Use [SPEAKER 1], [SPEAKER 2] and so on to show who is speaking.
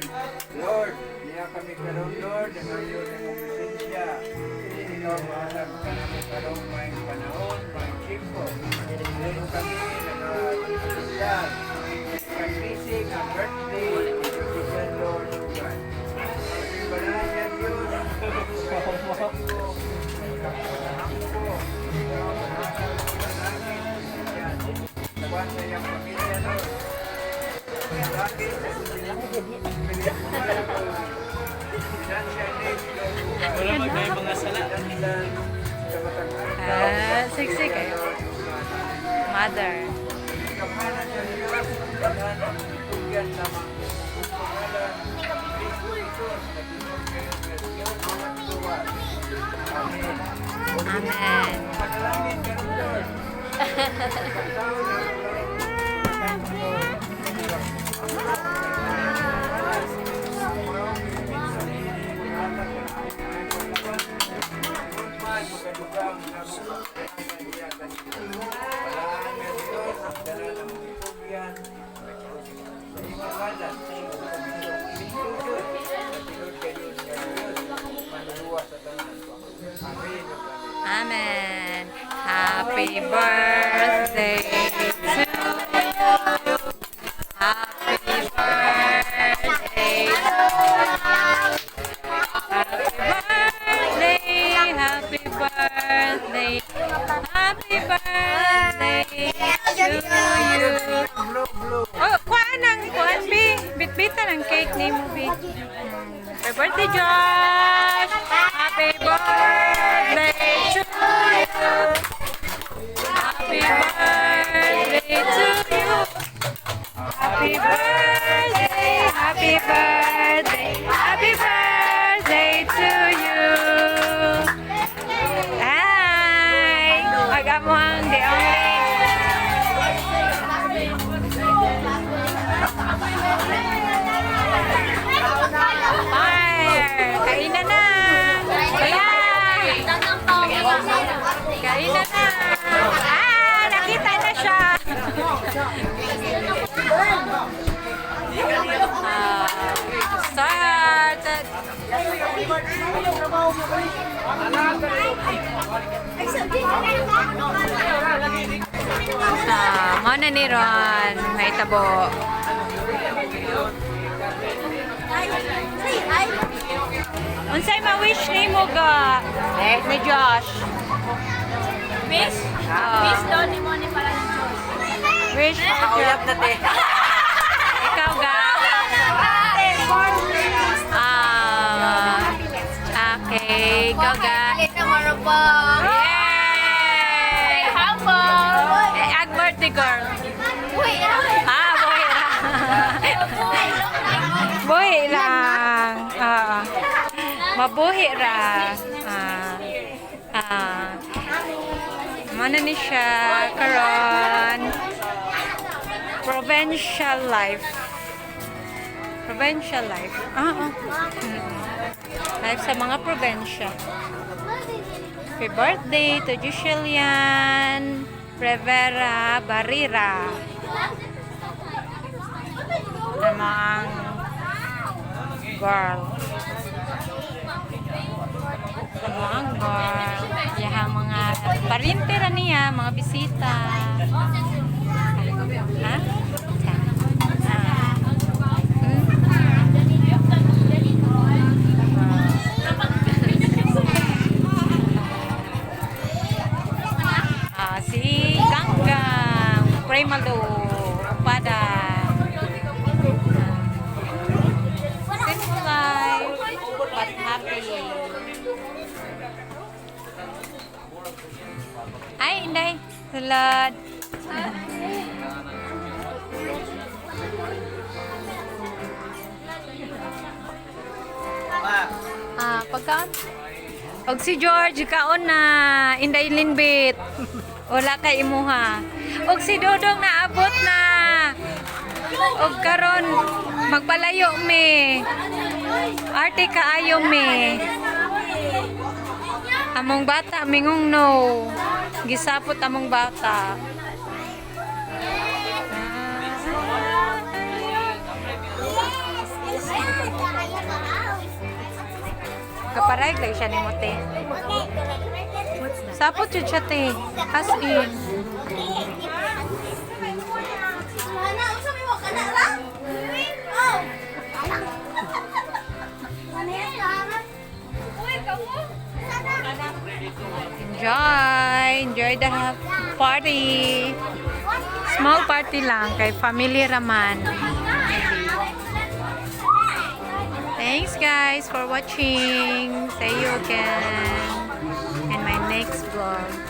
[SPEAKER 1] Lord, niya kami karon, Lord, ang ayon ng presensya. Ikaw mahatag kanamo karon maayong panahon, maayong tiempo. Dito kami nag-espesyal. Kagrising ang birthday ni Josiah, Lord God. Pagibanahan niya, Diyos. Ikaw mahatag sa langit. Yan. Lawan sa iyang pamilya, Lord. Lagi sa financial needs, Lord God.
[SPEAKER 2] Wala magkay mga sala.
[SPEAKER 3] Ah, siksik eh. Mother.
[SPEAKER 1] Kamahalan sa Diyos, tanan ang itugyan lamang. Ug pangalan ni Kristo Jesus, na tinuod kayo nga Diyos ang tuwa. Amen.
[SPEAKER 3] Amen.
[SPEAKER 1] Panalangin karon, Lord. Pagtao na ang Lord.
[SPEAKER 3] Amen. Happy birthday to you. Happy birthday to you. Happy birthday, happy birthday, happy birthday to you. Oh, kuhaan ang kuhaan, Bi. Bitbitan ang cake ni mo, Bi. Happy birthday, Josh! Happy birthday to you. Happy birthday to you. Happy birthday, happy birthday, happy birthday to you. Hi! Aga mo ang the only. Fire! Kainan na! Ayan! Kainan na! Ah! Nakita na siya! Ah, started! Ah, mao na ni ron, may tabo. Unsay ma-wish nimo ga? Eh, ni Josh.
[SPEAKER 4] Wish?
[SPEAKER 3] Ah.
[SPEAKER 4] Wish daw ni mo ni pala ng Diyos.
[SPEAKER 3] Wish.
[SPEAKER 5] Kauyab na, te.
[SPEAKER 3] Ikaw ga. Ah. Okay, ikaw ga.
[SPEAKER 4] na marupok.
[SPEAKER 3] Yay!
[SPEAKER 4] Humble.
[SPEAKER 3] Eh, ag birthday girl.
[SPEAKER 4] Uy,
[SPEAKER 3] Ah, buhi ra. Buhi lang. Ah. Mabuhi ra. Ah. Ah. Mao na ni siya karon. Provincial life. Provincial life. Ah. Life sa mga probinsya. Happy birthday to Jushelian Rivera Barira. Amang girl. Amang girl. Yahang mga parente ra niya, mga bisita. Ha? Ah. Ah, si Ganggang Premalo Upada. Simple life but happy. Ay, Inday. Sulod. Ah, pagkaon. Og si George, kaon na. Inday Linbit. Wala kay imuha. Og si Dodong naabot na. Og karon magpalayo mi. Arte kaayo mi. Among bata mingong no. Gisapot among bata. Ah. Kaparayag lang siya nimo, te. Sapot jud siya, te. As in.
[SPEAKER 4] Mana, unsa may wa kana lang? Oh. Ano yan, Sarah? Uy, kamo?
[SPEAKER 3] Enjoy! Enjoy the party! Small party lang kay family raman. Thanks, guys, for watching. See you again in my next vlog.